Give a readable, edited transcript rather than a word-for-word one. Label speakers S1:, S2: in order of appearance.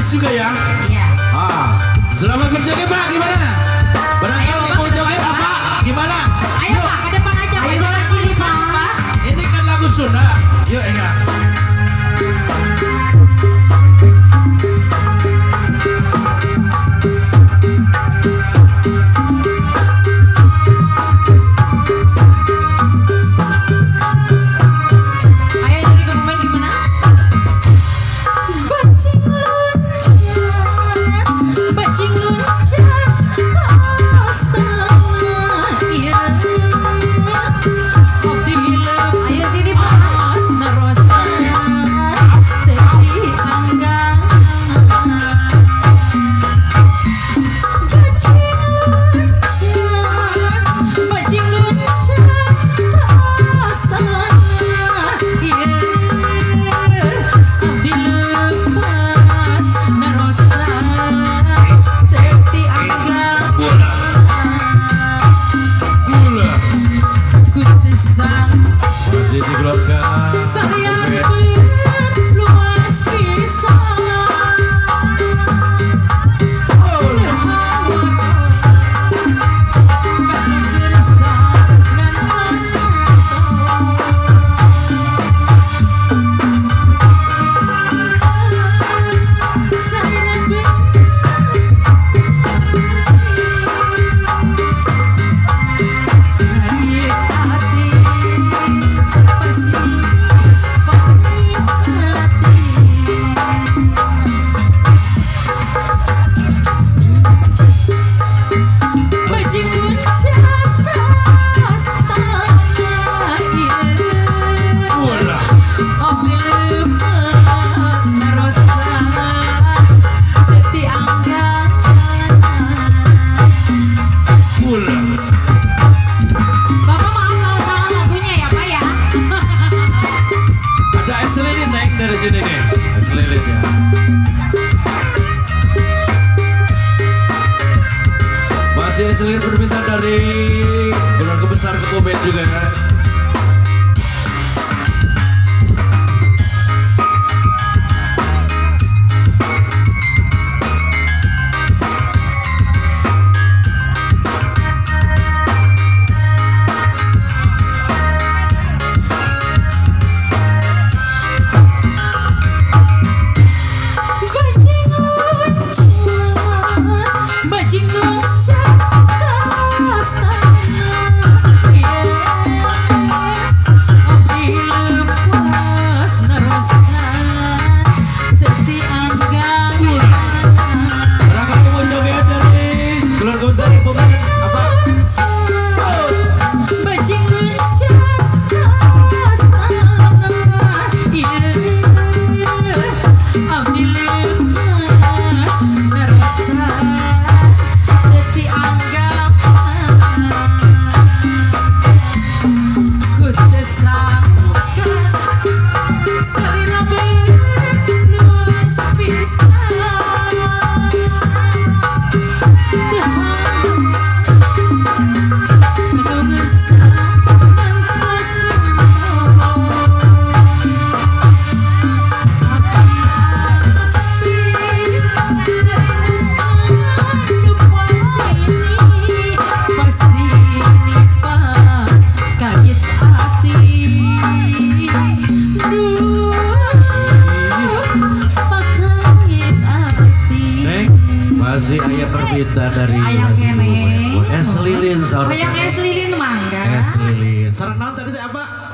S1: Juga ya.
S2: Iya.
S1: Ah, selamat berjoget Pak, gimana? Barangkali mau joget apa? Gimana?
S2: Ayo Pak, ke depan aja.
S1: Ayo
S2: Pak, sini Pak.
S1: Ini kan lagu Sunda. Yuk enggak.
S2: Ayo dari Kebumen gimana? Bajing loncat ayo sini Pak.
S1: Masih permintaan dari keluarga besar Kebumen juga ya.
S2: Bajing loncat
S1: Masih ayah permintaan dari
S2: ayah kene.
S1: Es lilin saur.
S2: Ayah es lilin mangga.
S1: Es lilin. Sareng naon tadi teh apa?